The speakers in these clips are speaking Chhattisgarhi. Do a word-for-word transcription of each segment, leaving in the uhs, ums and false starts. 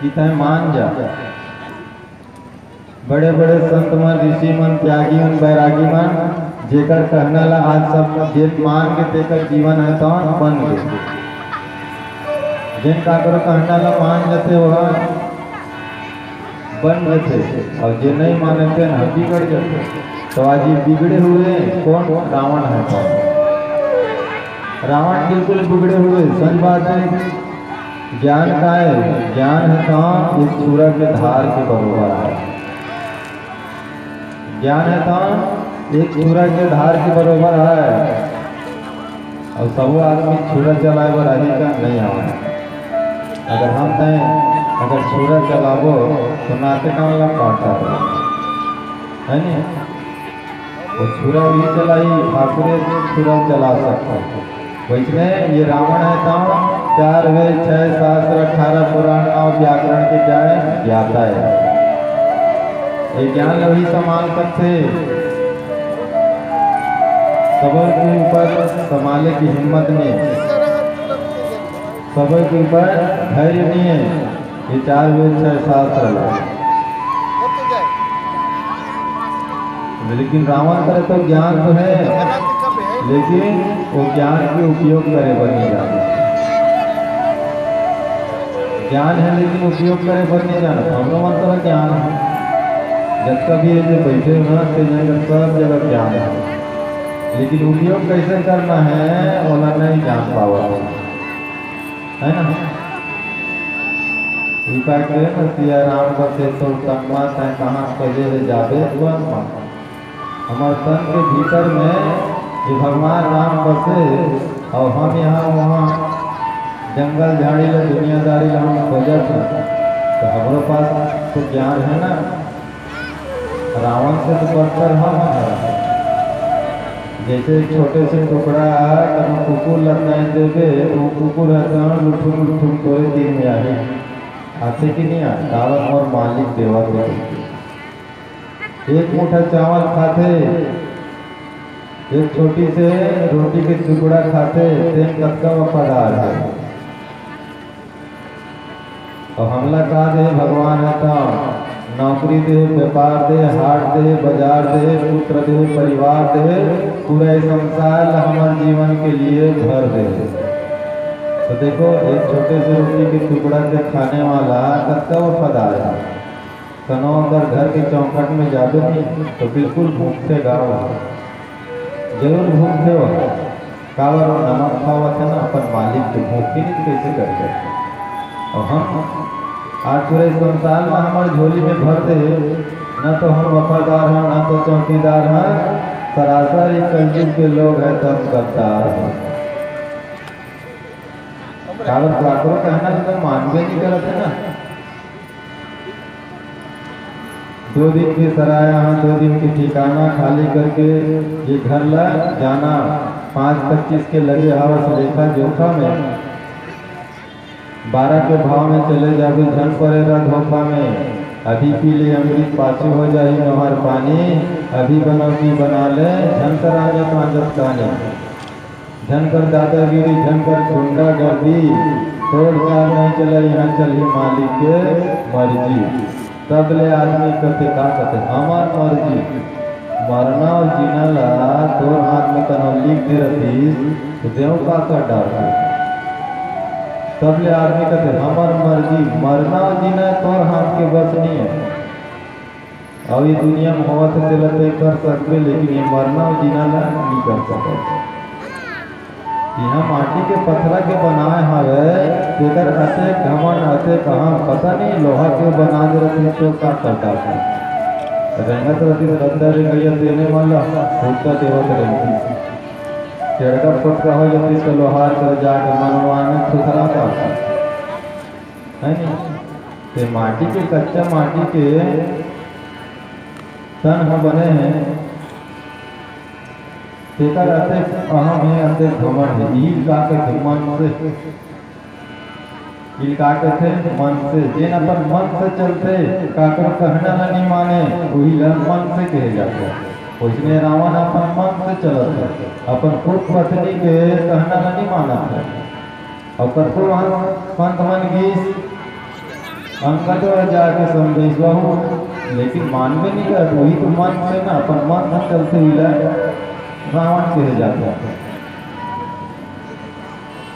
कि तैं मान जा। बड़े-बड़े संत मन, ऋषि मन, त्यागी मन, बैरागी मन, जेकर कहना ला आज सब जेन मान के तेकर जीवन हे, तौन बन गे। जेन काकरो कहना ला मान जथे, वह बन जथे, अउ जे नहीं माने, तेन ह बिगड़ जथे। तो आज ये बिगड़े हुए कौन? रावण हे। कौन? रावण बिल्कुल बिगड़े हुए, सच बात हे। ज्ञान का हे? ज्ञान हे तो एक छुरा के धार के बरोबर हे। ज्ञान हे तो एक छुरा के धार के बरोबर हे। अउ सबो आदमी छुरा चलाए बर आही का? नहीं आवय। अगर हम तैं अगर छुरा चलाबो तो नाते कान ला काट डारबो, हे नी? वो छुरा भी चलाई, ठाकुरे छुरा चला सकता। वैसने ये रावण हे तो चार वेद, छह शास्त्र, अठारह पुराण अउ व्याकरण के क्या हे? ज्ञाता हे। ये ज्ञान ला वही संभाल सकथे, सबो के ऊपर संभाले की हिम्मत नहीं हे, सबो के ऊपर धैर्य नहीं हे। ये चार वेद, छह शास्त्र ला। लेकिन रावण करा तो ज्ञान तो हे, लेकिन वो ज्ञान के उपयोग करे बर नहीं जानय। ज्ञान हे लेकिन उपयोग करे बर नहीं जानय। हमरो मन करा ज्ञान हे, जतका भी ये जो बैठे हो ना, ते जगह सब जगह ज्ञान हे, लेकिन उपयोग कैसे करना हे, ओला नहीं जान पावत हे। हे ना? ई का कहे ना, सिया राम बसे तोर तन मा, तैं कहाँ खोजे ले जाबे वन मा। हमर तन के भीतर में ये भगवान राम बसे, अउ हम यहाँ वहाँ जंगल झाड़ी ला, दुनियादारी ला हम खोजत हन, तो हमरो पास तो ज्ञान हे ना। रावण से तो बदतर हम हन। जैसे एक छोटे से टुकड़ा कनो कुकुर ला तैं देबे, तो वो कुकुर ह तहाँ लुठुम लुठुम तोरे तीर में आही। आथे कि नहीं आथे? काबर मोर मालिक देवत हे। एक मुठा चावल खाथे, एक छोटी से रोटी के टुकड़ा खाथे, तेन कतका वफादार हे। अउ हमला का दे भगवान ह त? नौकरी दे, व्यापार दे, हाट दे, बाजार दे, पुत्र दे, परिवार दे, पूरा ये संसार ला हमर जीवन के लिए भर दे। तो देखो, एक छोटे से रोटी के टुकड़ा के खाने वाला कतका वफादार हे। कनो अगर घर के चौखट में जाबे नहीं, तो बिल्कुल भूखथे गा। जरूर भूखथे वो, काबर वो नमक खावत हे ना, अपन मालिक के भूख ही नहीं, कैसे करके। अउ हम आज पूरे संसार ला हमर झोली में भर दे, ना तो हम वफादार हन, ना तो चौकीदार हन, सरासर ये कलयुग के लोग हे, तब गद्दार हे। काबर काकरो कहना तो मानबे नहीं करत हे ना। दो दिन के सराय, यहाँ दो दिन के ठिकाना खाली करके ये घर ला जाना। पाँच पच्चीस के लगे हवस लेखा जोखा में, बारह के भाव में चले जाबे, झन परे रा धोखा में। अभी पी ले अमृत, पाछू हो जाही नोहर पानी। अभी बनौती बना ले, झन कर आंजत आंजत कानी। झन कर दादागिरी, झन कर गुंडागर्दी, तोड़ चाल नहीं चला, यहाँ चलही मालिक के मर्जी। तब ले आदमी कथे, का कथे, हमर मर्जी। मरना अउ जीना ला तोर हाथ में कनो लिख दे रतिस, तो देव का कर डारते। तब ले आदमी कथे, हमर मर्जी, मरना अउ जीना तोर हाथ के बस नहीं हे। अउ ये दुनिया में होवत हे, तेला तय कर सकबे, लेकिन ये मरना अउ जीना ला नहीं कर सकत। यहाँ माटी के पथरा के बनाए हवे, तेकर अतेक घमंड, अतेक अहम, पता नहीं लोहा के बना दे रतिस तो का करता। रेंगत रतिस रद्दा रेंगइया तेने मन ला हुक्का देवत रहिस। टेड़का फोटका हो जातिस तो लोहार कर जाके मनवा में थुथरा करता। है नहीं? ते माटी के, कच्चा माटी के तन ह बने हे, तेकर अतेक अहम हे, अतेक घमंड हे। इही का कथे मन से, इही का कथे मन से। जेन अपन मन से चलथे, काकरो कहना ल नइ माने, उही ल मन से कहे जाथे। ओइसने रावण अपन मन से चलत हे, अपन पुत पत्नी के कहना ल नइ मानत हे। अउ कतको वहाँ संत मन गीस, अंगद ह जाके समझाइस, "बाबू, लेकिन मानबे नहीं करत, वही तो मन से ना, अपन मन से चलथे, इला रावण कहे जाथे।"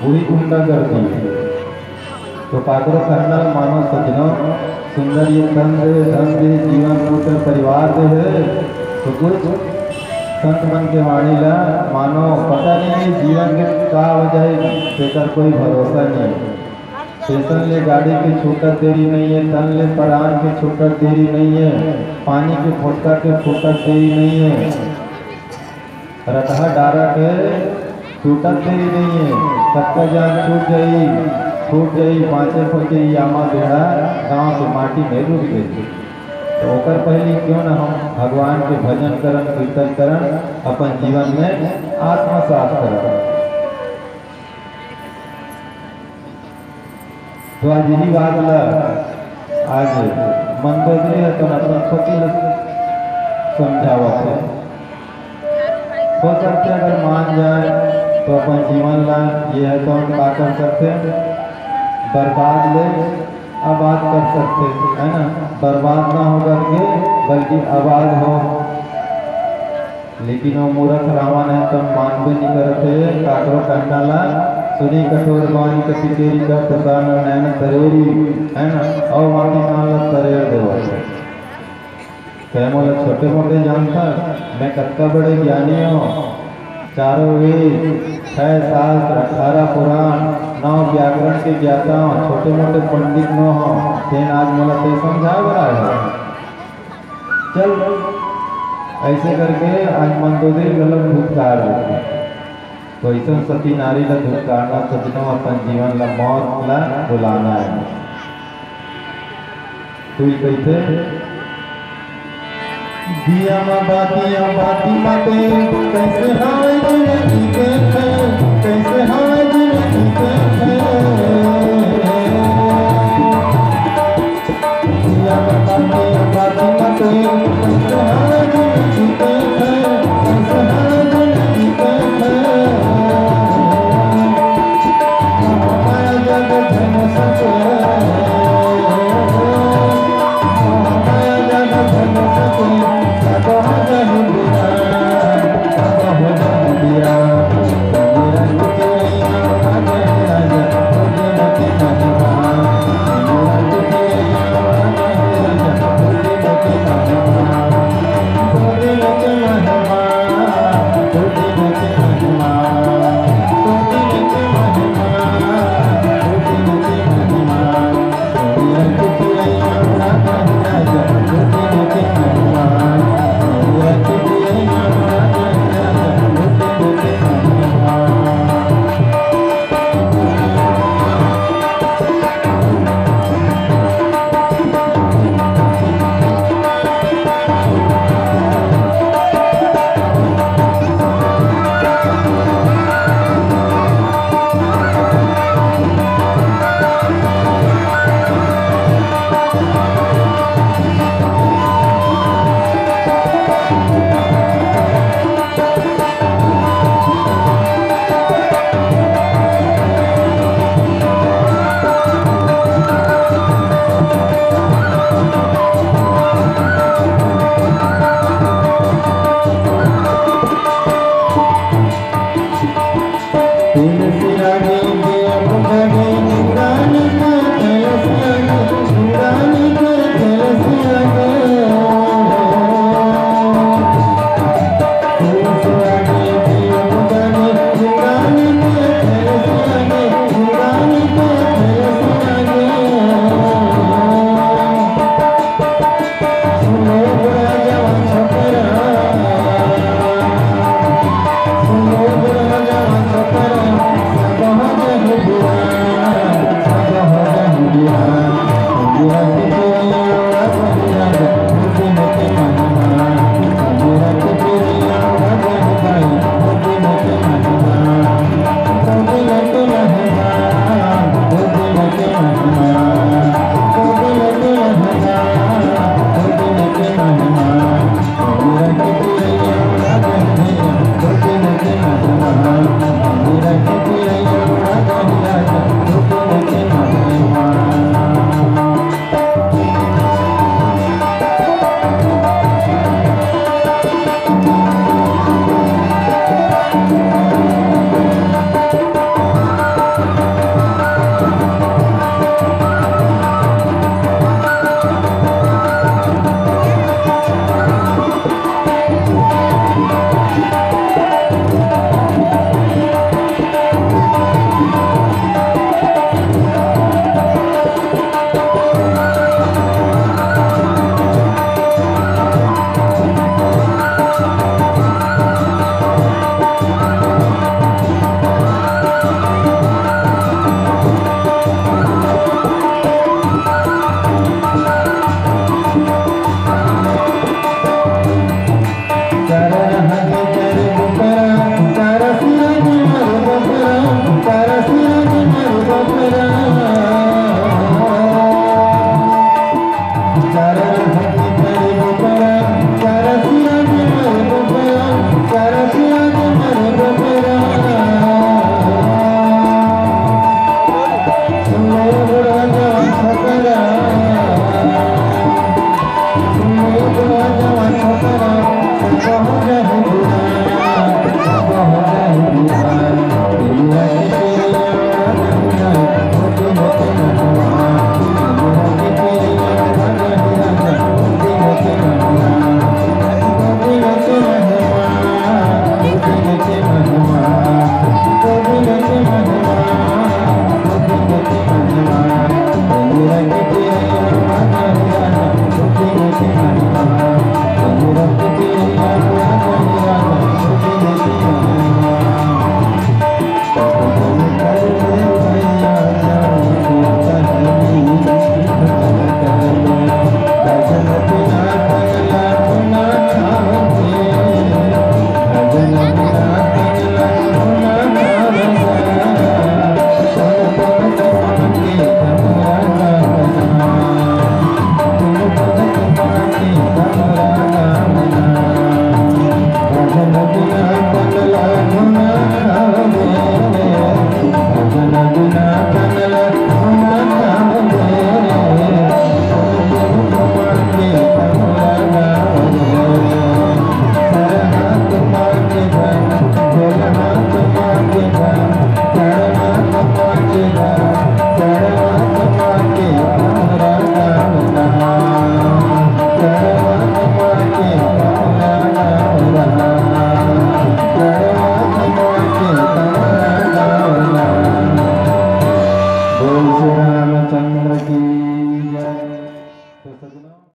वही गुंडागर्दी। तो काकरो कहना ल मानो सजनो, सुंदर ये तन दे, धन दे, जीवन पुत्र परिवार दे हे, तो कुछ संत मन के वाणी ला मानो। पता नहीं ये जीवन के का हो जाए, तेकर कोई भरोसा नहीं। स्टेशन ले गाड़ी के छूटत देरी नहीं है, तन ले परान के छूटत देरी नहीं है, पानी के फोटका के फूटत देरी नहीं है। रतहा डारा के टूटत देरी नहीं है, कतका जान छूट जाई, छूट जाई, बाँचे खोचे ई आमा बेड़ा गाँव के माटी में रुक गई। तो ओकर पहली क्यों न हम भगवान के भजन करन, कीर्तन करन, अपन जीवन में आत्मसात करन। तो आज यही बात ला आज मंदोदरी ह तो अपन पति ला समझावत हे। हो सकथे अगर मान जाए तो अपन जीवन ला ये ह तो का कर सकथे, बर्बाद ले आबाद कर सकथे, है ना? बर्बाद ना हो करके बल्कि आबाद हो। लेकिन वो मूरख रावण ह तो मानबे नहीं करत हे, काकरो कहना ला सुनी। कठोर बाँहि कपिकेरि कहत, दानव नैन तरेरि, है ना? अउ माटी नाम ला तरेर देवत हे। कहे मोला छोटे मोटे जानता, मैं कतका बड़े ज्ञानी हूँ, चारों वेद, छह शास्त्र, अठारह पुराण, नौ व्याकरण के ज्ञाता हूँ, छोटे मोटे पंडित नो हूँ, तेन आज मोला ते समझाए बर आए हो। चल, ऐसे करके आज मंदोदरी गलत भूतकाल होथे। तो ऐसन सती नारी ला धुतकारना सजनो, अपन जीवन ला मौत ला बुलाना है। तू ही कहिथे, दिया मा बाती, या बाती माते, कैसे हाय दुनिया की देखे, कैसे हाय दुनिया की देखे।